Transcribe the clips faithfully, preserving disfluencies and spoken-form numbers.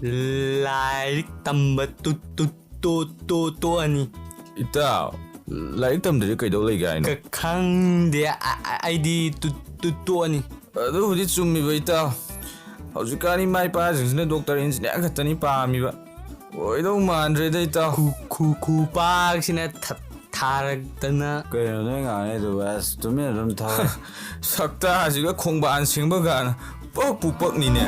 ꯂꯥꯏꯔꯤꯛ ꯇꯝꯕ two-, two-, ꯇꯣ-, ꯇꯣ-, ꯇꯣꯛꯑꯅꯤ꯫ ꯏꯇꯥꯎ, ꯂꯥꯏꯔꯤꯛ ꯇꯝꯗ꯭ꯔꯗꯤ ꯀꯩꯗꯧ ꯂꯩꯒꯦ ꯍꯥꯏꯅꯣ? ꯈ-, ꯈꯪꯗꯦ, ꯑ-, ꯑ-, ꯑꯩꯗꯤ ꯇꯨ-, ꯇꯨ-, ꯇꯣꯛꯑꯅꯤ꯫ ꯑꯗꯨꯕꯨꯗꯤ ꯆꯨꯝꯃꯤꯕ, ꯏꯇꯥꯎ꯫ ꯍꯧꯖꯤꯛꯀꯥꯟ ꯏꯃꯥ ꯏꯄꯥꯁꯤꯡꯁꯤꯅ ꯗꯣꯛꯇꯔ, ꯏꯟꯖꯤꯅꯤꯌꯥꯔ ꯈꯛꯇꯅꯤ ꯄꯥꯝꯃꯤꯕ꯫ ꯑꯣꯏꯗꯧ ꯃꯥꯟꯗ꯭ꯔꯦꯗ, ꯏꯇꯥꯎ꯫ ꯈꯨ-, ꯈꯨ-, ꯈꯨꯄꯥꯛꯁꯤꯅ ꯊ-, ꯊꯥꯔꯛꯇꯅ꯫ ꯀꯩꯅꯣ ꯅꯣꯏ ꯉꯥꯡꯉꯤꯗꯨꯕꯨ? ꯑꯁ, ꯇꯨꯃꯤꯟ ꯑꯗꯨꯝ ꯊꯥꯎ꯫ ꯁꯛꯇꯥꯁꯤꯒ ꯈꯣꯡꯕꯥꯟ ꯁꯦꯡꯕ ꯀꯥꯟꯅ ꯄꯛꯄꯨ ꯄꯛꯅꯤꯅꯦ꯫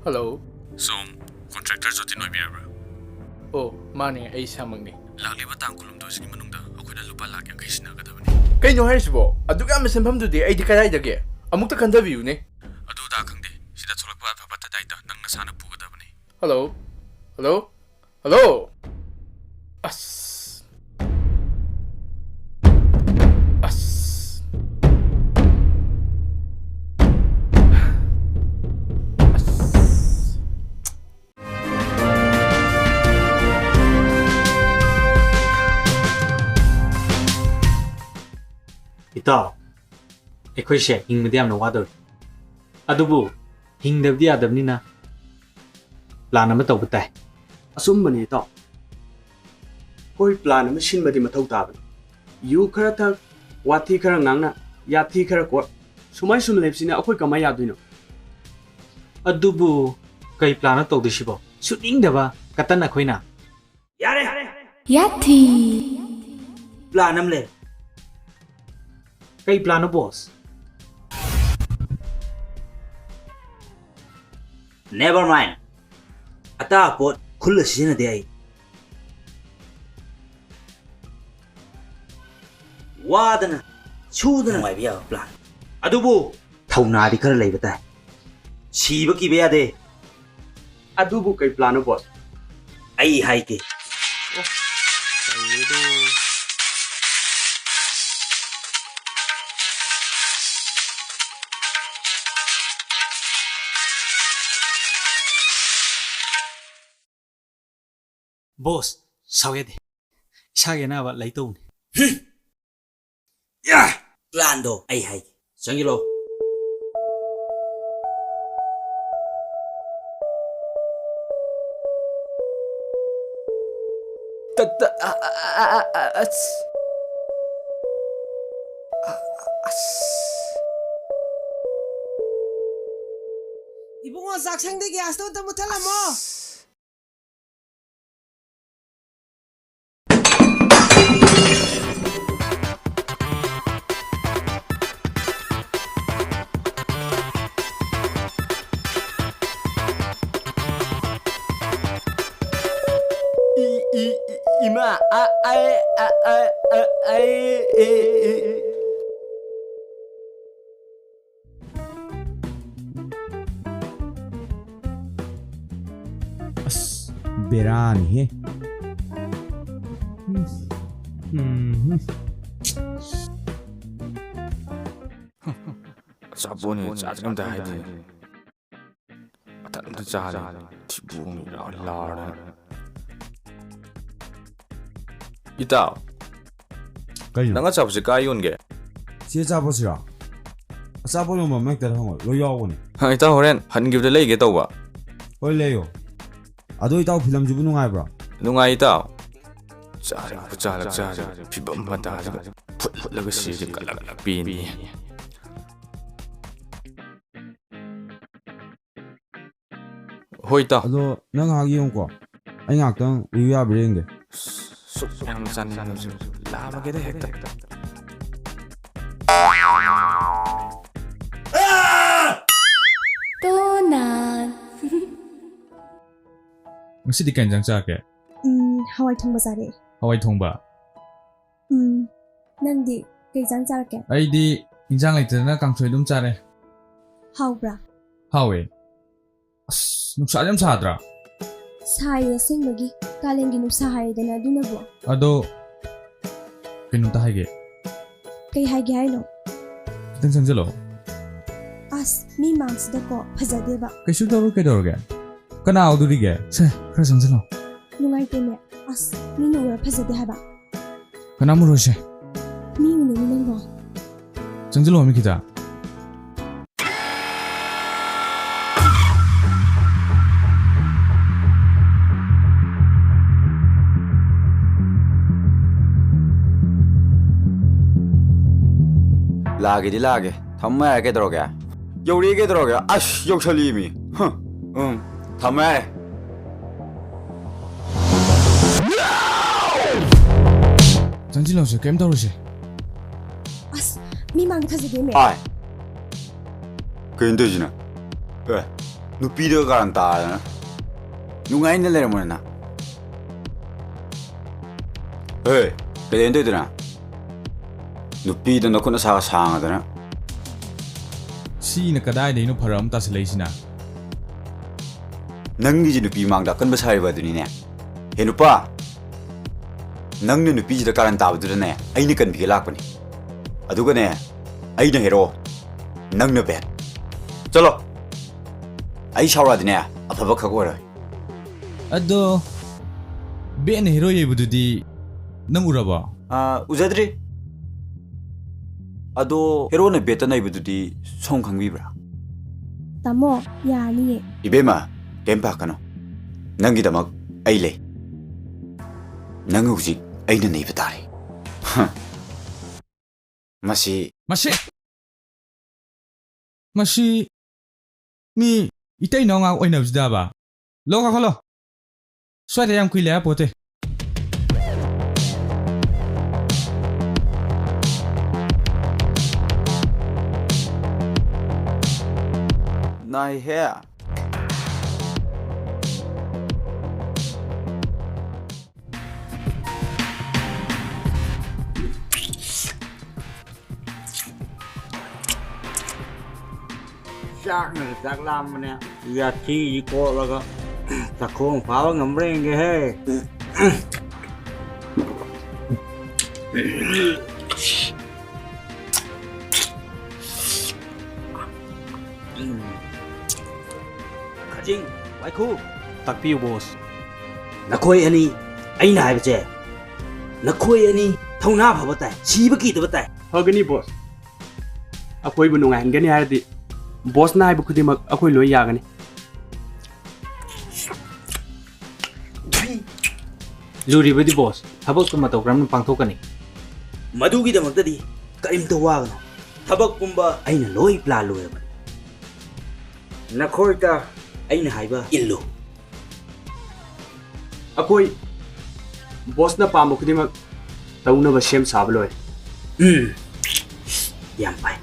ꯍꯜꯂꯣ꯫ ꯁꯣꯝ ꯀꯣꯟꯇ꯭ꯔꯦꯛꯇꯔ ꯖꯣꯇꯤꯟ ꯑꯣꯏꯕꯤꯔꯕ꯭ꯔꯥ? ꯑꯣ, ꯃꯥꯅꯦ, ꯑꯩ ꯏꯁꯥꯃꯛꯅꯤ꯫ ꯂꯥꯛꯂꯤꯕ ꯇꯥꯡ ꯀꯨꯟꯍꯨꯝꯗꯣꯏꯁꯤꯒꯤ ꯃꯅꯨꯡꯗ ꯑꯩꯈꯣꯏꯅ ꯂꯨꯄꯥ ꯂꯥꯈ ꯌꯥꯡꯈꯩ ꯁꯤꯟꯅꯒꯗꯕꯅꯤ꯫ ꯀꯩꯅꯣ ꯍꯥꯏꯔꯤꯁꯤꯕꯣ? ꯑꯗꯨꯛ ꯌꯥꯝꯕ ꯁꯦꯟꯐꯝꯗꯨꯗꯤ ꯑꯩꯗꯤ ꯀꯗꯥꯏꯗꯒꯤ? ꯑꯃꯨꯛꯇ ꯈꯟꯊꯕꯤꯌꯨꯅꯦ꯫ ꯑꯗꯨ ꯑꯗꯥ ꯈꯪꯗꯦ, ꯁꯤꯗ ꯊꯣꯛꯂꯛꯄ ꯑꯐ ꯐꯠꯇ ꯗꯥꯏꯇ ꯅꯪ ꯅꯁꯥꯅ ꯄꯨꯒꯗꯕꯅꯤ꯫ ꯍꯜꯂꯣ? ꯍꯜꯂꯣ? ꯍꯜꯂꯣ? ꯑꯁ꯫ ꯑꯁ꯫ ꯏꯇꯥꯎ, ꯑꯩꯈꯣꯏꯁꯦ ꯍꯤꯡꯕꯗꯤ ꯌꯥꯝꯅ ꯋꯥꯗꯧꯔꯤ꯫ ꯑꯗꯨꯕꯨ ꯍꯤꯡꯗꯕꯗꯤ ꯌꯥꯗꯕꯅꯤꯅ plan ꯑꯃ ꯇꯧꯕ ꯇꯥꯏ꯫ ꯑꯆꯨꯝꯕꯅꯤ ꯏꯇꯥꯎ꯫ ꯑꯩꯈꯣꯏ plan ꯑꯃ ꯁꯤꯟꯕꯗꯤ ꯃꯊꯧ ꯇꯥꯕꯅꯤ꯫ ꯌꯨ ꯈꯔ ꯊꯛ, ꯋꯥꯊꯤ ꯈꯔ ꯉꯥꯡꯅ, ꯌꯥꯊꯤ ꯈꯔ ꯀꯣꯠ, ꯁꯨꯃꯥꯏ ꯁꯨꯝ ꯂꯩꯕꯁꯤꯅ ꯑꯩꯈꯣꯏ ꯀꯃꯥꯏ ꯌꯥꯗꯣꯏꯅꯣ? ꯑꯗꯨꯕꯨ ꯀꯩ plan ꯅꯣ ꯇꯧꯗꯣꯏꯁꯤꯕꯣ? ꯁꯨꯅꯤꯡꯗꯕ ꯀꯇꯟ ꯑꯩꯈꯣꯏꯅ꯫ ꯌꯥꯔꯦ! ꯌꯥꯊꯤ! Plan ꯑꯃ ꯂꯩ꯫ ꯀꯩ plan ꯅꯣ, boss? Never mind. ꯑꯇꯥ ꯄꯣꯠ ꯈꯨꯜꯂ ꯁꯤꯖꯤꯟꯅꯗꯦ ꯑꯩ꯫ ꯋꯥꯗꯅ, ꯁꯨꯗꯅ ꯅꯨꯡꯉꯥꯏꯕ ꯌꯥꯕ plan꯫ ꯑꯗꯨꯕꯨ ꯊꯧꯅꯥꯗꯤ ꯈꯔ ꯂꯩꯕ ꯇꯥꯏ꯫ ꯁꯤꯕ ꯀꯤꯕ ꯌꯥꯗꯦ꯫ ꯑꯗꯨꯕꯨ ꯀꯩ plan ꯅꯣ, boss? ꯑꯩ ꯍꯥꯏꯒꯦ꯫ Boss, ꯁꯥꯎ ꯌꯥꯗꯦ꯫ ꯏꯁꯥꯒꯤ ꯑꯅꯥꯕ ꯂꯩꯇꯧꯕꯅꯤ꯫ ꯌꯥ! Plan ꯗꯣ ꯑꯩ ꯍꯥꯏꯒꯦ꯫ ꯆꯪꯁꯤꯜꯂꯣ꯫ ꯇ-, ꯇ-, ꯑ-, ꯑ-, ꯑ-, ꯑ-, ꯑ-, ꯑꯁ꯫ ꯑ-, ꯑꯁ꯫ ꯏꯕꯨꯡꯉꯣ, ꯆꯥꯛꯁꯪꯗ gas ꯇꯣ ꯑꯝꯇ ꯃꯨꯠꯊꯠꯂꯝꯃꯣ꯫ ꯑꯁ꯫ ꯏ, ꯏ, ꯏ, ꯏꯃꯥ, ꯑ, ꯑ, ꯑ, ꯑ, ꯑ, ꯑ, ꯑ, ꯑ, ꯑ꯫ ꯑꯁ, ꯕꯦꯔꯥꯅꯤꯍꯦ꯫ ꯎꯝ, ꯎꯝ꯫ ꯑꯆꯥꯄꯣꯠꯅꯤ, ꯆꯥꯗ꯭ꯔꯤ ꯑꯝꯇ ꯍꯥꯏꯗꯦ꯫ ꯃꯊꯟꯇ ꯆꯥꯔꯦ꯫ ꯊꯤꯕꯣꯡ ꯏꯂꯥꯎ ꯂꯥꯎꯔꯦ꯫ ꯏꯇꯥꯎ, ꯀꯩꯅꯣ? ꯅꯪ ꯑꯆꯥꯄꯣꯠꯁꯦ ꯀꯥꯏ ꯌꯣꯟꯒꯦ? ꯁꯤ ꯑꯆꯥꯄꯣꯠꯁꯤꯔꯣ? ꯑꯆꯥꯄꯣꯠ ꯌꯣꯟꯕ ꯑꯃ ꯍꯦꯛꯇ ꯍꯪꯉꯣ, ꯂꯣꯏ ꯌꯥꯎꯕꯅꯦ꯫ ꯍꯥ, ꯏꯇꯥꯎ, ꯍꯣꯔꯦꯟ ꯍꯟꯈꯤꯕꯗ ꯂꯩꯒꯦ ꯇꯧꯕ꯫ ꯍꯣꯏ, ꯂꯩꯌꯣ꯫ ꯑꯗꯣ ꯏꯇꯥꯎ, ꯐꯤꯂꯝꯁꯤꯕꯨ ꯅꯨꯡꯉꯥꯏꯕ꯭ꯔꯣ? ꯅꯨꯡꯉꯥꯏ, ꯏꯇꯥꯎ꯫ ꯆꯥꯔꯦ, ꯈꯨꯆꯥ ꯂꯛꯆꯥꯔꯦ, ꯐꯤꯕꯝ ꯃꯇꯥꯁꯤꯒ꯫ ꯐꯨꯠ ꯐꯨꯠꯂꯒ ꯁꯤꯔꯗꯤ ꯀꯂꯛ ꯄꯦꯟꯅꯤ꯫ ꯍꯣꯏ, ꯏꯇꯥꯎ꯫ ꯑꯗꯣ ꯅꯪ ꯉꯥꯏꯍꯥꯛ ꯌꯦꯡꯉꯨꯀꯣ, ꯑꯩ ꯉꯥꯏꯍꯥꯛꯇꯪ ꯎꯏꯌꯨ ꯌꯥꯕ꯭ꯔꯥ ꯌꯦꯡꯒꯦ꯫ ꯁꯨꯛ ꯌꯥꯝ ꯆꯥꯅꯤꯡꯉꯁꯨ ꯂꯥꯝꯃꯒꯦꯗ ꯍꯦꯛꯇ꯫ ꯇꯣꯅꯥꯟ꯫ ꯉꯁꯤꯗꯤ ꯀꯩ ꯏꯟꯖꯥꯡ ꯆꯥꯔꯛꯀꯦ? ꯎꯝ, ꯍꯋꯥꯏ ꯊꯣꯡꯕ ꯆꯥꯔꯛꯑꯦ꯫ ꯍꯋꯥꯏ ꯊꯣꯡꯕ? ꯎꯝ, ꯅꯪꯗꯤ ꯀꯩ ꯏꯟꯖꯥꯡ ꯆꯥꯔꯛꯀꯦ? ꯑꯩꯗꯤ ꯏꯟꯖꯥꯡ ꯂꯩꯇꯗꯅ ꯀꯥꯡꯁꯣꯏ ꯑꯗꯨꯝ ꯆꯥꯔꯦ꯫ ꯍꯥꯎꯕ꯭ꯔꯥ? ꯍꯥꯎꯋꯦ꯫ ꯑꯁ, ꯅꯨꯡꯁꯥꯁꯦ ꯌꯥꯝ ꯁꯥꯗ꯭ꯔꯥ? ꯁꯥꯏꯌꯦ ꯑꯁꯦꯡꯕꯒꯤ꯫ ꯀꯥꯂꯦꯟꯒꯤ ꯅꯨꯡꯁꯥ ꯍꯥꯏꯔꯦꯗꯅ ꯑꯗꯨꯅꯕꯨ꯫ ꯑꯗꯣ, ꯀꯩꯅꯣꯝꯇ ꯍꯥꯏꯒꯦ꯫ ꯀꯩ ꯍꯥꯏꯒꯦ ꯍꯥꯏꯅꯣ? ꯈꯤꯇꯪ ꯆꯪꯁꯤꯜꯂꯛꯑꯣ꯫ ꯑꯁ, ꯃꯤ ꯃꯥꯡꯁꯤꯗꯀꯣ ꯐꯖꯗꯦꯕ꯫ ꯀꯩꯁꯨ ꯇꯧꯔꯣꯏ, ꯀꯩꯗꯧꯔꯒꯦ? ꯀꯅꯥ ꯎꯗꯣꯔꯤꯒꯦ? ꯁꯦ, ꯈꯔ ꯆꯪꯁꯤꯜꯂꯛꯑꯣ꯫ ꯅꯨꯡꯉꯥꯏꯇꯦꯅꯦ꯫ ꯑꯁ, ꯃꯤꯅ ꯎꯔ ꯐꯖꯗꯦ ꯍꯥꯏꯕ꯫ ꯀꯅꯥꯝ ꯎꯔꯣꯏꯁꯦ꯫ ꯃꯤ ꯎꯅꯅꯤ ꯅꯪꯕꯣ꯫ ꯆꯪꯁꯤꯜꯂꯛꯑꯣ ꯃꯤ ꯈꯤꯇ꯫ ꯂꯥꯛꯑꯒꯦꯗꯤ ꯂꯥꯛꯑꯒꯦ꯫ ꯊꯝꯃꯣ ꯌꯥꯔꯦ, ꯀꯩꯗꯧꯔꯒꯦ? ꯌꯧꯔꯛꯑꯦ, ꯀꯩꯗꯧꯔꯒꯦ? ꯑꯁ, ꯌꯧꯁꯜꯂꯛꯑꯦꯃꯤ꯫ ꯍ, ꯎꯝ, ꯊꯝꯃꯣ ꯌꯥꯔꯦ꯫ ꯆꯪꯁꯤꯜꯂꯣꯁꯦ, ꯀꯩꯝ ꯇꯧꯔꯣꯏꯁꯦ꯫ ꯑꯁ, ꯃꯤ ꯃꯥꯡꯗ ꯐꯖꯗꯦꯃꯦ꯫ ꯑꯥꯏ꯫ ꯀꯩꯅꯣ ꯇꯧꯔꯤꯁꯤꯅ? ꯑꯦ, ꯅꯨꯄꯤꯗ ꯀꯥꯔꯟ ꯇꯥꯗꯅ ꯅꯨꯡꯉꯥꯏꯅ ꯂꯩꯔꯝꯃꯣꯅꯦ ꯅꯪ꯫ ꯑꯦ, ꯀꯩꯗꯧꯅ ꯇꯧꯔꯤꯗꯨꯅ? ꯅꯨꯄꯤꯗꯣ ꯅꯈꯨꯠ ꯅꯁꯥꯒ ꯁꯥꯡꯉꯗꯅ꯫ ꯁꯤꯅ ꯀꯗꯥꯏꯗꯩꯅꯣ ꯐꯔꯛ ꯑꯃ ꯇꯥꯁꯜꯂꯛꯏꯁꯤꯅ? ꯅꯪꯒꯤꯁꯦ ꯅꯨꯄꯤ ꯃꯥꯡꯗ ꯑꯀꯟꯕ ꯁꯥꯔꯤꯕ ꯑꯗꯨꯅꯤꯅꯦ꯫ ꯍꯦ ꯅꯨꯄꯥ, ꯅꯪꯅ ꯅꯨꯄꯤꯁꯤꯗ ꯀꯥꯔꯟ ꯇꯥꯕꯗꯨꯗꯅꯦ, ꯑꯩꯅ ꯀꯟꯕꯤꯒꯦ ꯂꯥꯛꯄꯅꯤ꯫ ꯑꯗꯨꯒꯅꯦ, ꯑꯩꯅ ꯍꯦꯔꯣ, ꯅꯪꯅ ꯕꯦꯠ꯫ ꯆꯠꯂꯣ, ꯑꯩ ꯁꯥꯎꯔꯛꯑꯗꯤꯅꯦ, ꯑꯐꯕ ꯈꯛ ꯑꯣꯏꯔꯣꯏ꯫ ꯑꯗꯣ, ꯕꯦꯠꯅ ꯍꯦꯔꯣ ꯌꯩꯕꯗꯨꯗꯤ ꯅꯪ ꯎꯔꯕꯣ? ꯑꯥ, ꯎꯖꯗ꯭ꯔꯤ꯫ ꯑꯗꯣ ꯍꯦꯔꯣꯅ ꯕꯦꯠꯇ ꯅꯩꯕꯗꯨꯗꯤ ꯁꯣꯝ ꯈꯪꯕꯤꯕ꯭ꯔꯥ? ꯇꯥꯃꯣ, ꯌꯥꯅꯤꯌꯦ꯫ ꯏꯕꯦꯝꯃ, ꯀꯩꯝ ꯄꯥꯈꯠꯀꯅꯨ꯫ ꯅꯪꯒꯤꯗꯃꯛ ꯑꯩ ꯂꯩ꯫ ꯅꯪ ꯍꯧꯖꯤꯛ ꯑꯩꯅ ꯅꯩꯕ ꯇꯥꯔꯦ꯫ ꯍ꯫ ꯃꯁꯤ ꯃꯁꯤ, ꯃꯁꯤ ꯃꯤ ꯏꯇꯩ ꯅꯥꯎ ꯉꯥꯛ ꯑꯣꯏꯅꯕꯁꯤꯗꯕ? ꯂꯣ, ꯀꯥꯈꯠꯂꯣ꯫ ꯁ꯭ꯋꯥꯏꯗ ꯌꯥꯝ ꯀꯨꯏ ꯂꯩ ꯌꯥꯄꯣꯠꯇꯦ꯫ ꯅꯥꯏꯍꯦ꯫ ꯆꯥꯛꯅꯒ ꯆꯥꯛ ꯂꯥꯝꯕꯅꯦ꯫ ꯌꯥꯊꯤꯁꯤ ꯀꯣꯠꯂꯒ ꯆꯥꯛꯈꯣꯡ ꯐꯥꯕ ꯉꯝꯕ꯭ꯔꯥ ꯌꯦꯡꯒꯦꯍꯦ꯫ ꯈꯖꯤꯡ, ꯋꯥꯏꯈꯨ꯫ ꯇꯥꯛꯄꯤꯌꯨ, ꯕꯣꯁ꯫ ꯅꯈꯣꯏ ꯑꯅꯤ, ꯑꯩꯅ ꯍꯥꯏꯕꯁꯦ, ꯅꯈꯣꯏ ꯑꯅꯤ ꯊꯧꯅꯥ ꯐꯕ ꯇꯥꯏ, ꯁꯤꯕ ꯀꯤꯗꯕ ꯇꯥꯏ꯫ ꯐꯒꯅꯤ, ꯕꯣꯁ꯫ ꯑꯩꯈꯣꯏꯕꯨ ꯅꯨꯡꯉꯥꯏꯍꯟꯒꯅꯤ ꯍꯥꯏꯔꯗꯤ, ꯕꯣꯁꯅ ꯍꯥꯏꯕ ꯈꯨꯗꯤꯡꯃꯛ ꯑꯩꯈꯣꯏ ꯂꯣꯏ ꯌꯥꯒꯅꯤ꯫ ꯂꯨꯔꯤꯕꯗꯤ, ꯕꯣꯁ, ꯊꯕꯛꯇꯨ ꯃꯇꯧ ꯀꯔꯝꯅ ꯄꯥꯡꯊꯣꯛꯀꯅꯤ? ꯃꯗꯨꯒꯤꯗꯃꯛꯇꯗꯤ ꯀꯔꯤꯝꯇ ꯋꯥꯒꯅꯨ꯫ ꯊꯕꯛ ꯄꯨꯝꯕ ꯑꯩꯅ ꯂꯣꯏ ꯄ꯭ꯂꯥꯟ ꯂꯣꯏꯔꯕꯅꯤ꯫ ꯅꯈꯣꯏꯗ ꯑꯩꯅ ꯍꯥꯏꯕ ꯏꯜꯂꯨ꯫ ꯑꯩꯈꯣꯏ ꯕꯣꯁꯅ ꯄꯥꯝꯕ ꯈꯨꯗꯤꯡꯃꯛ ꯇꯧꯅꯕ ꯁꯦꯝ ꯁꯥꯕ ꯂꯣꯏꯔꯦ꯫ ꯎꯝ, ꯌꯥꯝ ꯐꯩ꯫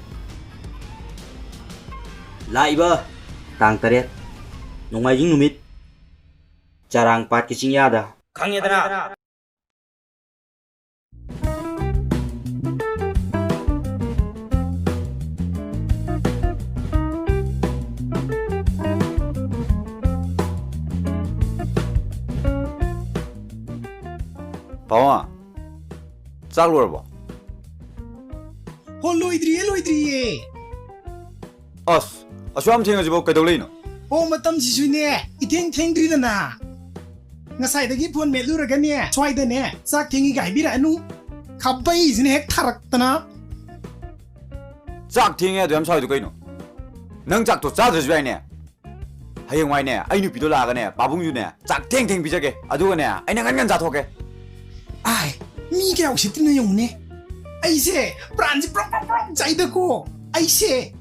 ꯂꯥꯛꯏꯕ ꯇꯥꯡ ꯇꯔꯦꯠ, ꯅꯣꯡꯃꯥꯏꯖꯤꯡ ꯅꯨꯃꯤꯠ, ꯆꯔꯥꯡ ꯄꯥꯠꯀꯤ ꯆꯤꯡꯌꯥꯗ꯫ ꯈꯪꯉꯦꯗꯅ? ꯄꯥꯕꯨꯡ, ꯆꯥꯛ ꯂꯣꯏꯔꯕꯣ? ꯍꯣ, ꯂꯣꯏꯗ꯭ꯔꯤꯌꯦ, ꯂꯣꯏꯗ꯭ꯔꯤꯌꯦ꯫ ꯑꯁ, ꯑꯁꯨꯛ ꯌꯥꯝ ꯊꯦꯡꯉꯁꯤꯕꯣ ꯀꯩꯗꯧ ꯂꯩꯅꯣ? ꯑꯣ, ꯃꯇꯝꯁꯤꯁꯨꯅꯦ, ꯏꯊꯦꯡ ꯊꯦꯡꯗ꯭ꯔꯤꯗꯅ꯫ ꯉꯁꯥꯏꯗꯒꯤ ꯐꯣꯟ ꯃꯦꯠꯂꯨꯔꯒꯅꯦ, ꯁ꯭ꯋꯥꯏꯗꯅꯦ, ꯆꯥꯛ ꯊꯦꯡꯉꯤꯒ ꯍꯥꯏꯕꯤꯔꯛꯑꯅꯨ꯫ ꯈꯥꯕꯩꯁꯤꯅ ꯍꯦꯛ ꯊꯥꯔꯛꯇꯅ꯫ ꯆꯥꯛ ꯊꯦꯡꯉꯦ ꯑꯗꯨ ꯌꯥꯝ ꯁꯥꯎꯔꯤꯗꯣ ꯀꯩꯅꯣ? ꯅꯪ ꯆꯥꯛꯇꯣ ꯆꯥꯗ꯭ꯔꯁꯨ ꯌꯥꯏꯅꯦ꯫ ꯍꯌꯦꯡꯋꯥꯏꯅꯦ, ꯑꯩ ꯅꯨꯄꯤꯗꯣ ꯂꯥꯛꯑꯒꯅꯦ, ꯄꯥꯕꯨꯡꯁꯨꯅꯦ, ꯆꯥꯛ ꯊꯦꯡ ꯊꯦꯡ ꯄꯤꯖꯒꯦ꯫ ꯑꯗꯨꯒꯅꯦ, ꯑꯩꯅ ꯉꯟ ꯉꯟ ꯆꯥꯊꯣꯛꯀꯦ꯫ ꯑꯥꯏ, ꯃꯤ ꯀꯌꯥ ꯎꯁꯤꯠꯇ꯭ꯔꯤꯅꯣ ꯌꯦꯡꯉꯨꯅꯦ꯫ ꯑꯩꯁꯦ ꯄ꯭ꯔꯥꯟꯁꯦ ꯄ꯭ꯔꯣꯛ ꯄ꯭ꯔꯣꯛ ꯄ꯭ꯔꯣꯛ ꯆꯥꯏꯗꯀꯣ꯫ ꯑꯩꯁꯦ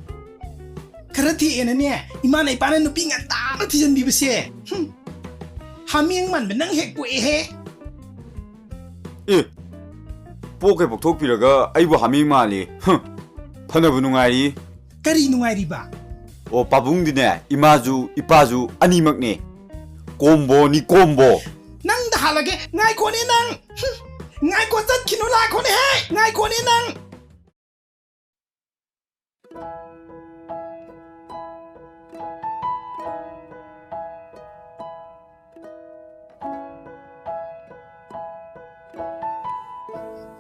ꯈꯔ ꯊꯦꯡꯅꯅꯦ, ꯏꯃꯥꯅ ꯏꯄꯥꯅ ꯅꯨꯄꯤ ꯉꯟꯇꯥꯅ ꯊꯤꯖꯤꯟꯕꯤꯕꯁꯦ꯫ ꯍꯨꯝ꯫ ꯍꯥꯃꯦꯡ ꯃꯥꯟꯕ ꯅꯪ ꯍꯦꯛ ꯄꯣꯛꯑꯦꯍꯦ꯫ ꯑꯦ, ꯄꯣꯛꯀꯩ ꯄꯣꯛꯊꯣꯛꯄꯤꯔꯒ ꯑꯩꯕꯨ ꯍꯥꯃꯦꯡ ꯃꯥꯜꯂꯤ꯫ ꯍꯨꯝ, ꯐꯅꯕꯨ ꯅꯨꯡꯉꯥꯏꯔꯤ꯫ ꯀꯔꯤ ꯅꯨꯡꯉꯥꯏꯔꯤꯕ? ꯑꯣ, ꯄꯥꯕꯨꯡꯗꯤꯅꯦ, ꯏꯃꯥꯁꯨ ꯏꯄꯥꯁꯨ ꯑꯅꯤꯃꯛꯅꯦ꯫ ꯀꯣꯝꯕꯣꯅꯤ, ꯀꯣꯝꯕꯣ꯫ ꯅꯪꯗ ꯍꯥꯜꯂꯒꯦ, ꯉꯥꯏꯈꯣꯅꯦ ꯅꯪ꯫ ꯍꯨꯝ, ꯉꯥꯏꯈꯣ, ꯆꯠꯈꯤꯅꯨ, ꯂꯥꯛꯈꯣꯅꯦ ꯍꯦ, ꯉꯥꯏꯈꯣꯅꯦ ꯅꯪ꯫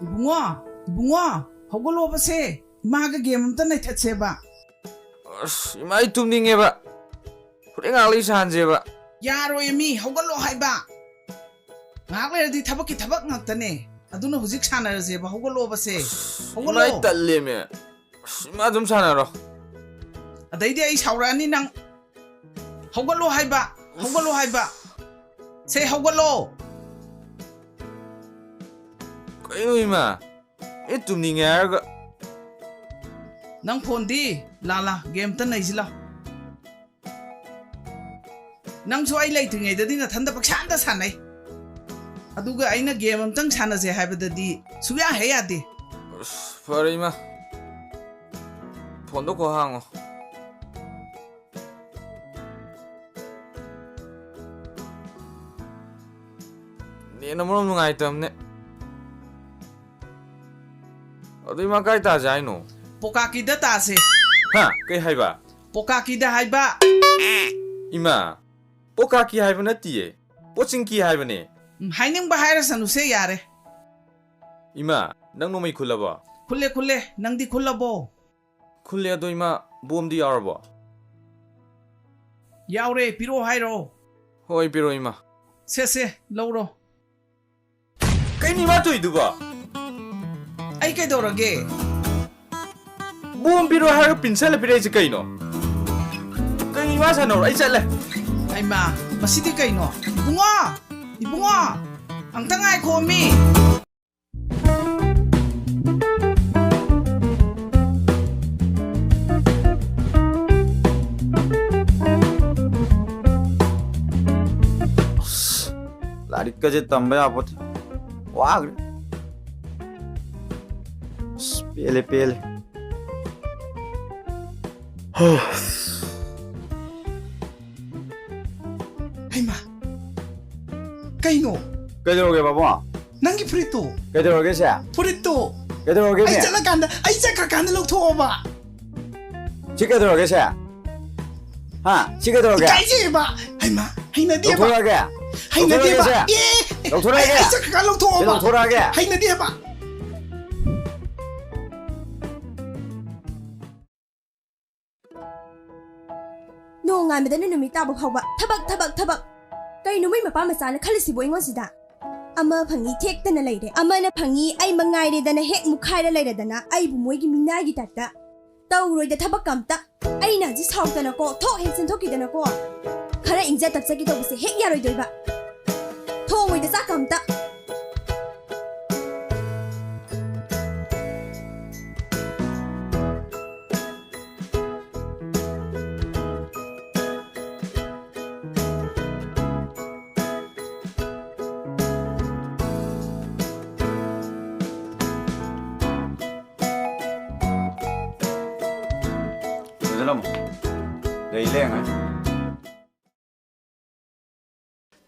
ꯏꯕꯨꯡꯉꯣ, ꯏꯕꯨꯡꯉꯣ, ꯍꯧꯒꯠꯂꯣꯕꯁꯦ, ꯏꯃꯥꯒ ꯒꯦꯝ ꯑꯝꯇ ꯅꯩꯊꯠꯁꯦꯕ꯫ ꯑꯁ, ꯏꯃꯥ, ꯑꯩ ꯇꯨꯝꯅꯤꯡꯉꯦꯕ꯫ ꯍꯣꯔꯦꯟ ꯉꯥꯏꯍꯥꯛ ꯂꯩ ꯁꯥꯟꯅꯁꯦꯕ꯫ ꯌꯥꯔꯣꯏ ꯃꯤ, ꯍꯧꯒꯠꯂꯣ ꯍꯥꯏꯕ꯫ ꯉꯥꯏꯍꯥꯛ ꯂꯩꯔꯗꯤ ꯊꯕꯛꯀꯤ ꯊꯕꯛ ꯉꯥꯛꯇꯅꯦ꯫ ꯑꯗꯨꯅ ꯍꯧꯖꯤꯛ ꯁꯥꯟꯅꯔꯁꯦꯕ, ꯍꯧꯒꯠꯂꯣꯕꯁꯦ꯫ ꯏꯃꯥ, ꯑꯩ ꯍꯧꯒꯠꯂꯣ꯫ ꯇꯜꯂꯦꯃꯦ꯫ ꯑꯁ, ꯏꯃꯥ ꯑꯗꯨꯝ ꯁꯥꯟꯅꯔꯣ꯫ ꯑꯗꯩꯗꯤ ꯑꯩ ꯁꯥꯎꯔꯛꯑꯅꯤ ꯅꯪ꯫ ꯍꯧꯒꯠꯂꯣ ꯍꯥꯏꯕ, ꯍꯧꯒꯠꯂꯣ ꯍꯥꯏꯕ꯫ ꯁꯦ, ꯍꯧꯒꯠꯂꯣ꯫ ꯀꯩꯅꯣ ꯏꯃꯥ? ꯑꯦ, ꯇꯨꯝꯅꯤꯡꯉꯦ ꯍꯥꯏꯔꯒ꯫ ꯅꯪ ꯐꯣꯟꯗꯤ? ꯂꯥ, ꯂꯥ, ꯒꯦꯝ ꯑꯝꯇ ꯅꯩꯁꯤ ꯂꯥꯎ꯫ ꯅꯪꯁꯨ ꯑꯩ ꯂꯩꯇ꯭ꯔꯤꯉꯩꯗꯗꯤ ꯅꯊꯟꯗ ꯄꯪꯁꯥꯟꯗ ꯁꯥꯟꯅꯩ꯫ ꯑꯗꯨꯒ ꯑꯩꯅ ꯒꯦꯝ ꯑꯝꯇꯪ ꯁꯥꯟꯅꯁꯦ ꯍꯥꯏꯕꯗꯗꯤ ꯁꯨꯛꯌꯥ ꯍꯦꯛ ꯌꯥꯗꯦ꯫ ꯑꯁ, ꯐꯔꯦ ꯏꯃꯥ꯫ ꯐꯣꯟꯗꯣ ꯀꯣꯛ ꯍꯥꯡꯉꯣ꯫ ꯅꯦꯠꯅ ꯃꯔꯣꯝ ꯅꯨꯡꯉꯥꯏꯇꯕꯅꯦ꯫ ꯑꯗꯨ ꯏꯃꯥ ꯀꯥꯏ ꯇꯥꯁꯦ ꯍꯥꯏꯅꯣ? ꯄꯣꯀꯥꯀꯤꯗ ꯇꯥꯁꯦ꯫ ꯍꯥ? ꯀꯩ ꯍꯥꯏꯕ? ꯄꯣꯀꯥꯀꯤꯗ ꯍꯥꯏꯕ꯫ ꯏꯃꯥ, ꯄꯣꯀꯥꯀꯤ ꯍꯥꯏꯕ ꯅꯠꯇꯤꯌꯦ, ꯄꯣꯆꯤꯡꯀꯤ ꯍꯥꯏꯕꯅꯦ꯫ ꯎꯝ, ꯍꯥꯏꯅꯤꯡꯕ ꯍꯥꯏꯔꯁꯅꯨꯁꯦ ꯌꯥꯔꯦ꯫ ꯏꯃꯥ, ꯅꯪ ꯅꯣꯡꯃꯩ ꯈꯨꯜꯂꯕꯣ? ꯈꯨꯜꯂꯦ, ꯈꯨꯜꯂꯦ꯫ ꯅꯪꯗꯤ ꯈꯨꯜꯂꯕꯣ? ꯈꯨꯜꯂꯦ, ꯑꯗꯣ ꯏꯃꯥ, ꯕꯣꯝꯗꯤ ꯌꯥꯎꯔꯕꯣ? ꯌꯥꯎꯔꯦ, ꯄꯤꯔꯛꯑꯣ ꯍꯥꯏꯔꯣ? ꯍꯣꯏ, ꯄꯤꯔꯛꯑꯣ ꯏꯃꯥ꯫ ꯁꯦ, ꯁꯦ, ꯂꯧꯔꯣ꯫ ꯀꯩꯅꯣ ꯏꯃꯥ ꯇꯧꯔꯤꯗꯨꯕꯣ? ꯑꯩ ꯀꯩꯗꯧꯔꯒꯦ? ꯄꯣꯝ ꯄꯤꯔꯣ ꯍꯥꯏꯔꯒ ꯄꯤꯟꯁꯜꯂ ꯄꯤꯔꯛꯏꯁꯦ ꯀꯩꯅꯣ? ꯀꯩ ꯋꯥ ꯁꯥꯟꯅꯧꯔꯣ? ꯑꯩ ꯆꯠꯂꯦ꯫ ꯍꯩꯃꯥ, ꯃꯁꯤꯗꯤ ꯀꯩꯅꯣ? ꯏꯕꯨꯡꯉꯣ! ꯏꯕꯨꯡꯉꯣ! ꯑꯝꯇ ꯉꯥꯏꯈꯣꯃꯤ! ꯑꯁ, ꯂꯥꯏꯔꯤꯛꯀꯁꯦ ꯇꯝꯕ ꯌꯥꯄꯣꯠꯇꯦ꯫ ꯋꯥꯈ꯭ꯔꯦ꯫ ꯑꯁ, ꯄꯦꯜꯂꯦ, ꯄꯦꯜꯂꯦ꯫ ꯍꯩꯃꯥ! ꯀꯩꯅꯣ? ꯀꯩꯗꯧꯔꯒꯦ, ꯄꯥꯕꯨꯡ? ꯅꯪꯒꯤ ꯐꯨꯔꯤꯠꯇꯣ꯫ ꯀꯩꯗꯧꯔꯒꯦ, ꯁꯦ? ꯐꯨꯔꯤꯠꯇꯣ꯫ ꯀꯩꯗꯧꯔꯒꯦ, ꯑꯩ ꯃꯤ? ꯆꯠꯂꯀꯥꯟꯗ, ꯑꯩ ꯆꯠꯈ꯭ꯔꯀꯥꯟꯗ ꯂꯧꯊꯣꯛꯑꯣꯕ꯫ ꯁꯤ ꯀꯩꯗꯧꯔꯒꯦ, ꯁꯦ? ꯍꯥ? ꯁꯤ ꯀꯩꯗꯧꯔꯒꯦ? ꯏꯀꯥꯏꯖꯩꯕ꯫ ꯍꯩꯃꯥ, ꯍꯩꯅꯗꯦꯕ꯫ ꯂꯧꯊꯣꯔꯛꯑꯒꯦ? ꯍꯩꯅꯗꯦꯕ꯫ ꯂꯧꯊꯣꯔꯛꯑꯒꯦ, ꯁꯦ? ꯑꯦ, ꯂꯧꯊꯣꯔꯛꯑꯒꯦ? ꯑꯩ ꯆꯠꯈ꯭ꯔꯀꯥꯟꯗ ꯂꯧꯊꯣꯛꯑꯣꯕ꯫ ꯁꯤ ꯂꯧꯊꯣꯔꯛꯑꯒꯦ? ꯍꯩꯅꯗꯦꯕ꯫ ꯅꯣꯡꯉꯥꯟꯕꯗꯅ ꯅꯨꯃꯤꯠ ꯇꯥꯕ ꯐꯥꯎꯕ ꯊꯕꯛ, ꯊꯕꯛ, ꯊꯕꯛ꯫ ꯀꯩꯅꯣ ꯃꯣꯏ ꯃꯄꯥ ꯃꯆꯥꯅ ꯈꯜꯂꯤꯁꯤꯕꯨ ꯑꯩꯉꯣꯟꯁꯤꯗ? ꯑꯃ ꯐꯪꯉꯤ ꯊꯦꯛꯇꯅ ꯂꯩꯔꯦ, ꯑꯃꯅ ꯐꯪꯉꯤ ꯑꯩ ꯃꯉꯥꯏꯔꯦꯗꯅ ꯍꯦꯛ ꯃꯨꯛꯈꯥꯏꯔ ꯂꯩꯔꯗꯅ ꯑꯩꯕꯨ ꯃꯣꯏꯒꯤ ꯃꯤꯅꯥꯏꯒꯤ ꯇꯥꯏꯞꯇ ꯇꯧꯔꯣꯏꯗ ꯊꯕꯛꯀ ꯑꯝꯇ꯫ ꯑꯩꯅ ꯍꯧꯖꯤꯛ ꯁꯥꯎꯗꯅꯀꯣ, ꯊꯣꯛ ꯍꯦꯛ ꯆꯦꯟꯊꯣꯛꯈꯤꯗꯅꯀꯣ, ꯈꯔ ꯏꯪꯖ ꯇꯞꯆꯒꯦ ꯇꯧꯕꯁꯦ ꯍꯦꯛ ꯌꯥꯔꯣꯏꯗꯣꯏꯕ꯫ ꯊꯣꯡꯉꯣꯏꯗ ꯆꯥꯛꯀ ꯑꯝꯇ꯫ ꯂꯩ ꯂꯩ ꯑꯉꯥꯡ꯫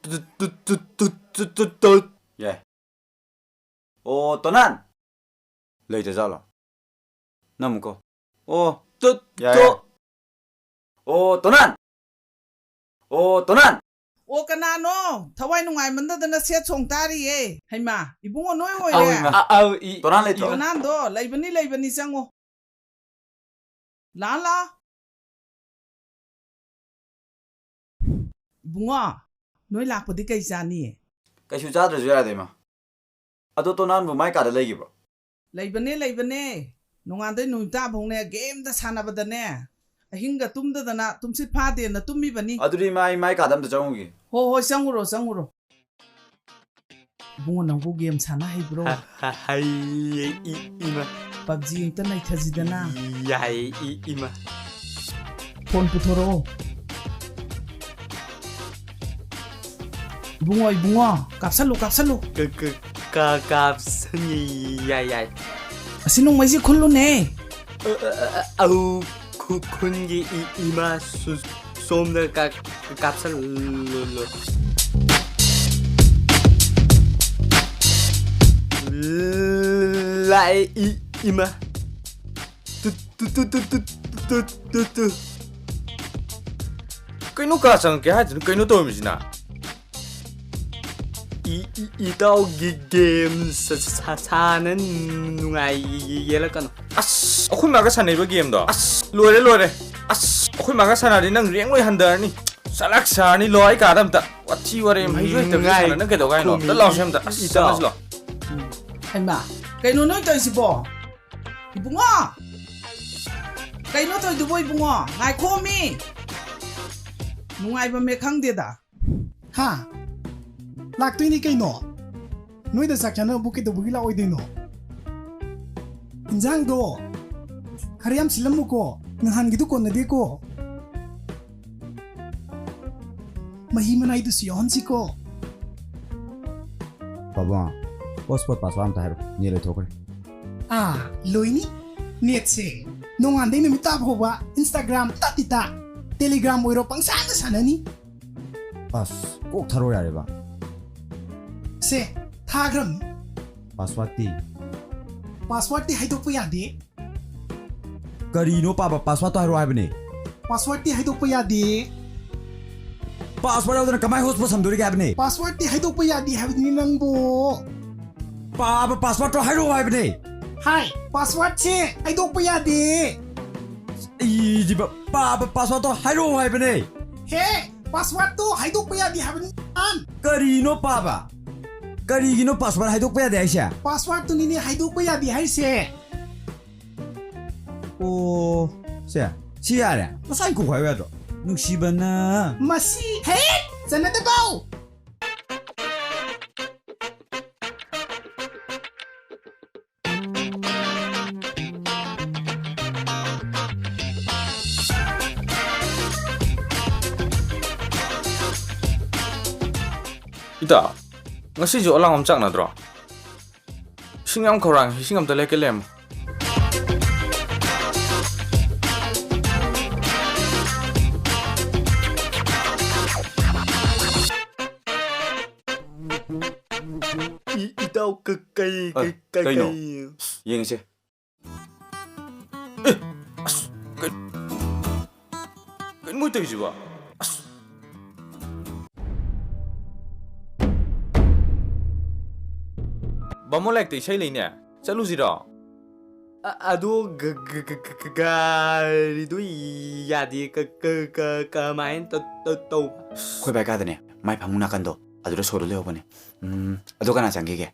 ꯇꯨꯠ, ꯇꯨꯠ, ꯇꯨꯠ, ꯇꯨꯠ, ꯇꯨꯠ, ꯇꯨꯠ, ꯇꯨꯠ꯫ ꯌꯥꯏ꯫ ꯑꯣ, ꯇꯣꯅꯥꯟ! ꯂꯩꯇꯖꯥꯠꯂꯣ? ꯅꯝꯃꯨꯀꯣ꯫ ꯑꯣ, ꯇꯨꯠ, ꯌꯥꯏ, ꯇꯨꯠ꯫ ꯌꯥꯏ꯫ ꯑꯣ, ꯇꯣꯅꯥꯟ! ꯑꯣ, ꯇꯣꯅꯥꯟ! ꯑꯣ, ꯀꯅꯥꯅꯣ? ꯊꯋꯥꯏ ꯅꯨꯡꯉꯥꯏꯃꯟꯗꯗꯅ ꯁꯦꯠ ꯁꯣꯡ ꯇꯥꯔꯤꯌꯦ꯫ ꯍꯩꯃꯥ, ꯏꯕꯨꯡꯉꯣ ꯅꯣꯏ ꯑꯣꯏꯔꯦ? ꯑꯧ, ꯏꯃꯥ꯫ ꯑ-, ꯑꯧ, ꯏ-, ꯇꯣꯅꯥꯟ ꯂꯩꯇ꯭ꯔꯣ? ꯏ-, ꯇꯣꯅꯥꯟꯗꯣ ꯂꯩꯕꯅꯤ, ꯂꯩꯕꯅꯤ, ꯆꯪꯉꯣ꯫ ꯂꯥꯛꯑꯣ, ꯂꯥꯛꯑꯣ꯫ ꯏꯕꯨꯡꯉꯣ, ꯅꯣꯏ ꯂꯥꯛꯄꯗꯤ ꯀꯩ ꯆꯥꯅꯤ? ꯀꯩꯁꯨ ꯆꯥꯗ꯭ꯔꯁꯨ ꯌꯥꯔꯦꯗ, ꯏꯃꯥ꯫ ꯑꯗꯣ ꯇꯣꯅꯥꯟꯕꯨ ꯃꯥꯏ ꯀꯥꯗ ꯂꯩꯈꯤꯕ꯭ꯔꯣ? ꯂꯩꯕꯅꯦ, ꯂꯩꯕꯅꯦ꯫ ꯅꯣꯡꯉꯥꯟꯗꯩ ꯅꯨꯃꯤꯠ ꯇꯥꯐꯧꯅꯦ ꯒꯦꯝꯗ ꯁꯥꯟꯅꯕꯗꯅꯦ, ꯑꯍꯤꯡꯒ ꯇꯨꯝꯗꯗꯅ ꯇꯨꯝꯁꯤꯠ ꯐꯥꯗꯦꯅ ꯇꯨꯝꯃꯤꯕꯅꯤ꯫ ꯑꯗꯨꯗꯤ ꯏꯃꯥ, ꯏꯃꯥ, ꯑꯩ ꯀꯥꯗ ꯑꯝꯇ ꯆꯪꯉꯨꯒꯦ꯫ ꯍꯣ ꯍꯣꯏ, ꯆꯪꯉꯨꯔꯣ, ꯆꯪꯉꯨꯔꯣ꯫ ꯏꯕꯨꯡꯉꯣ, ꯅꯪꯕꯨ ꯒꯦꯝ ꯁꯥꯟꯅ ꯍꯩꯕ꯭ꯔꯣ? ꯍꯩꯌꯦ ꯏꯃ꯫ ꯄꯞꯖꯤ ꯑꯝꯇ ꯅꯩꯊꯁꯤꯗꯅ꯫ ꯌꯥꯏꯌꯦ ꯏꯃ꯫ ꯐꯣꯟ ꯄꯨꯊꯣꯔꯛꯑꯣ꯫ ꯏꯕꯨꯡꯉꯣ, ꯏꯕꯨꯡꯉꯣ, ꯀꯥꯞꯁꯜꯂꯨ, ꯀꯥꯞꯁꯜꯂꯨ꯫ ꯀꯥꯞꯁꯟ ꯌꯥꯏ ꯌꯥꯏ꯫ ꯑꯁꯤ ꯅꯣꯡꯃꯩꯁꯤ ꯈꯨꯜꯂꯨꯅꯦ꯫ ꯑꯧ, ꯈꯨꯟꯒꯤ ꯏꯃꯥ ꯁꯣꯝꯗ ꯀꯥꯞꯁꯜꯂꯣ꯫ ꯂꯥꯛꯑꯦ ꯏꯃꯥ꯫ Two two two two two two two. ꯀꯩꯅꯣ ꯀꯥ ꯆꯪꯉꯛꯀꯦ ꯍꯥꯏꯗꯨꯅ ꯀꯩꯅꯣ ꯇꯧꯔꯝꯃꯤꯁꯤꯅ? ꯏ- ꯏ- ꯏꯇꯥꯎꯒꯤ ꯒꯦꯝ ꯁ- ꯁ- ꯁ- ꯁꯥꯟꯅ ꯅꯨꯡꯉꯥꯏ ꯌꯦꯜꯂꯛꯀꯅꯨ꯫ ꯑꯁ, ꯑꯩꯈꯣꯏ ꯃꯥꯒ ꯁꯥꯟꯅꯩꯕ ꯒꯦꯝꯗꯣ? ꯑꯁ, ꯂꯣꯏꯔꯦ ꯂꯣꯏꯔꯦ꯫ ꯑꯁ, ꯑꯩꯈꯣꯏ ꯃꯥꯒ ꯁꯥꯟꯅꯔꯗꯤ ꯅꯪ ꯔꯦꯡ ꯂꯣꯏ ꯍꯟꯊꯔꯅꯤ꯫ ꯆꯂꯥꯛ ꯁꯥꯔꯅꯤ꯫ ꯂꯣ, ꯑꯩ ꯀꯥꯗ ꯑꯝꯇ꯫ ꯋꯥꯊꯤ ꯋꯥꯔꯦꯝ ꯍꯩꯁꯨ ꯍꯩꯇꯕ ꯁꯥꯟꯅ ꯅꯪ ꯀꯩꯗꯧꯒꯦ ꯍꯥꯏꯅꯣ? ꯑꯝꯇ ꯂꯥꯎꯁꯦ ꯑꯝꯇ꯫ ꯑꯁ, ꯏꯇꯥꯎ꯫ ꯆꯪꯉꯁꯤ ꯂꯥꯎ꯫ ꯍꯩꯃꯥ, ꯀꯩꯅꯣ ꯅꯣꯏ ꯇꯧꯔꯤꯁꯤꯕꯣ? ꯏꯕꯨꯡꯉꯣ! ꯀꯩꯅꯣ ꯇꯧꯔꯤꯗꯨꯕꯣ ꯏꯕꯨꯡꯉꯣ? ꯉꯥꯏꯈꯣꯃꯤ! ꯅꯨꯡꯉꯥꯏꯕꯝ ꯍꯦꯛ ꯈꯪꯗꯦꯗ꯫ ꯍꯥ? ꯂꯥꯛꯇꯣꯏꯅꯤ ꯀꯩꯅꯣ꯫ ꯅꯣꯏꯗ ꯆꯥꯛ ꯆꯥꯅꯕꯕꯨ ꯀꯩꯗꯧꯕꯒꯤ ꯂꯥꯛꯑꯣꯏꯗꯣꯏꯅꯣ? ꯏꯟꯖꯥꯡꯗꯣ ꯈꯔ ꯌꯥꯝ ꯁꯤꯜꯂꯝꯃꯨꯀꯣ, ꯅꯍꯥꯟꯒꯤꯗꯨ ꯀꯣꯟꯅꯗꯦꯀꯣ꯫ ꯃꯍꯤ ꯃꯅꯥꯏꯗꯨꯁꯨ ꯌꯥꯎꯍꯟꯁꯤꯀꯣ꯫ ꯄꯥꯕꯨꯡ, ꯍꯣꯠꯁꯄꯣꯠ ꯄꯥꯁꯋꯥꯔꯗ ꯑꯝꯇ ꯍꯥꯏꯔꯣ, ꯅꯦꯠ ꯂꯣꯏꯊꯣꯛꯈ꯭ꯔꯦ꯫ ꯑꯥ, ꯂꯣꯏꯅꯤ꯫ ꯅꯦꯠꯁꯦ ꯅꯣꯡꯉꯥꯟꯗꯩ ꯅꯨꯃꯤꯠ ꯇꯥ ꯐꯥꯎꯕ Instagram ꯇꯠꯇꯤ ꯇꯠ, Telegram ꯑꯣꯏꯔꯣ ꯄꯪꯁꯥꯟꯗ ꯁꯥꯟꯅꯅꯤ꯫ ꯑꯁ, ꯀꯣꯛ ꯊꯥꯔꯣ ꯌꯥꯔꯦꯕ꯫ ꯁꯦ, ꯊꯥꯈ꯭ꯔꯝꯅꯤ꯫ ꯄꯥꯁꯋꯥꯔꯗꯇꯤ? ꯄꯥꯁꯋꯥꯔꯗꯇꯤ ꯍꯥꯏꯗꯣꯛꯄ ꯌꯥꯗꯦ꯫ ꯀꯔꯤꯅꯣ ꯄꯥꯕ? ꯄꯥꯁꯋꯥꯔꯗꯇꯣ ꯍꯥꯏꯔꯛꯑꯣ ꯍꯥꯏꯕꯅꯦ꯫ ꯄꯥꯁꯋꯥꯔꯗꯇꯤ ꯍꯥꯏꯗꯣꯛꯄ ꯌꯥꯗꯦ꯫ ꯄꯥꯁꯋꯥꯔꯗ ꯌꯥꯎꯗꯅ ꯀꯃꯥꯏ ꯍꯣꯠꯁꯄꯣꯠ ꯁꯝꯗꯣꯔꯤꯒꯦ ꯍꯥꯏꯕꯅꯦ? ꯄꯥꯁꯋꯥꯔꯗꯇꯤ ꯍꯥꯏꯗꯣꯛꯄ ꯌꯥꯗꯦ ꯍꯥꯏꯕꯅꯤ ꯅꯪꯕꯣ꯫ ꯄꯥꯕ, ꯄꯥꯁꯋꯥꯔꯗꯇꯣ ꯍꯥꯏꯔꯛꯑꯣ ꯍꯥꯏꯕꯅꯦ꯫ ꯍꯥꯏ, ꯄꯥꯁꯋꯥꯔꯗꯁꯦ ꯍꯥꯏꯗꯣꯛꯄ ꯌꯥꯗꯦ꯫ ꯏꯗꯤꯕ, ꯄꯥꯕ, ꯄꯥꯁꯋꯥꯔꯗꯇꯣ ꯍꯥꯏꯔꯛꯑꯣ ꯍꯥꯏꯕꯅꯦ꯫ ꯍꯦ, ꯄꯥꯁꯋꯥꯔꯗꯇꯣ ꯍꯥꯏꯗꯣꯛꯄ ꯌꯥꯗꯦ ꯍꯥꯏꯕꯅꯤ꯫ ꯀꯔꯤꯅꯣ ꯄꯥꯕ? ꯀꯔꯤꯒꯤꯅꯣ ꯄꯥꯁꯋꯥꯔꯗ ꯍꯥꯏꯗꯣꯛꯄ ꯌꯥꯗꯦ ꯍꯥꯏꯁꯦ? ꯄꯥꯁꯋꯥꯔꯗꯇꯨꯅꯤꯅꯦ ꯍꯥꯏꯗꯣꯛꯄ ꯌꯥꯗꯦ ꯍꯥꯏꯁꯦ꯫ ꯑꯣ, ꯁꯦ, ꯁꯤ ꯌꯥꯔꯦ꯫ ꯉꯁꯥꯏ ꯀꯣꯛ ꯍꯥꯏꯌꯨ ꯌꯥꯗ꯭ꯔꯣ? ꯅꯨꯡꯁꯤꯕꯅ꯫ ꯃꯁꯤ ꯍꯦꯛ ꯆꯠꯅꯗꯕꯧ! ꯏꯇꯥ, ꯉꯁꯤꯁꯨ ꯑꯂꯥꯡ ꯑꯃ ꯆꯥꯛꯅꯗ꯭ꯔꯣ? ꯏꯁꯤꯡ ꯌꯥꯝ ꯈꯧꯔꯥꯡꯉꯦ, ꯏꯁꯤꯡ ꯑꯝꯇ ꯂꯩꯀꯦ ꯂꯩꯔꯝꯃꯣ꯫ ꯏ-, ꯏꯇꯥꯎ, ꯀ-, ꯀꯩ, ꯑ, ꯀꯩ, ꯀꯩ, ꯀꯩꯅꯣ? ꯀꯩ? ꯌꯦꯡꯉꯁꯦ꯫ ꯑꯦ! ꯑꯁ! ꯀꯩ-, ꯀꯩꯅꯣ ꯃꯣꯏ ꯇꯧꯔꯤꯁꯤꯕꯣ? ꯑꯁ! ꯕꯥꯃꯣꯟ ꯂꯥꯏꯔꯤꯛꯇ ꯏꯁꯩ ꯂꯩꯅꯦ꯫ ꯆꯠꯂꯨꯁꯤꯔꯣ? ꯑ-, ꯑꯗꯨ ꯒ-, ꯒ-, ꯒ-, ꯒ-, ꯒꯥꯔꯤꯗꯨ ꯌꯥꯗꯦ꯫ ꯀ-, ꯀ-, ꯀ-, ꯀꯃꯥꯏꯅ ꯇ-, ꯇ-, ꯇꯧꯕ? ꯑꯩꯈꯣꯏ ꯕꯥꯏ ꯀꯥꯗꯅꯦ, ꯃꯥꯏ ꯐꯃꯨꯡ ꯅꯥꯀꯟꯗꯣ, ꯑꯗꯨꯗ ꯁꯣꯗꯣ ꯂꯩꯍꯧꯕꯅꯦ꯫ ꯎꯝ, ꯑꯗꯣ ꯀꯅꯥ ꯆꯪꯈꯤꯒꯦ?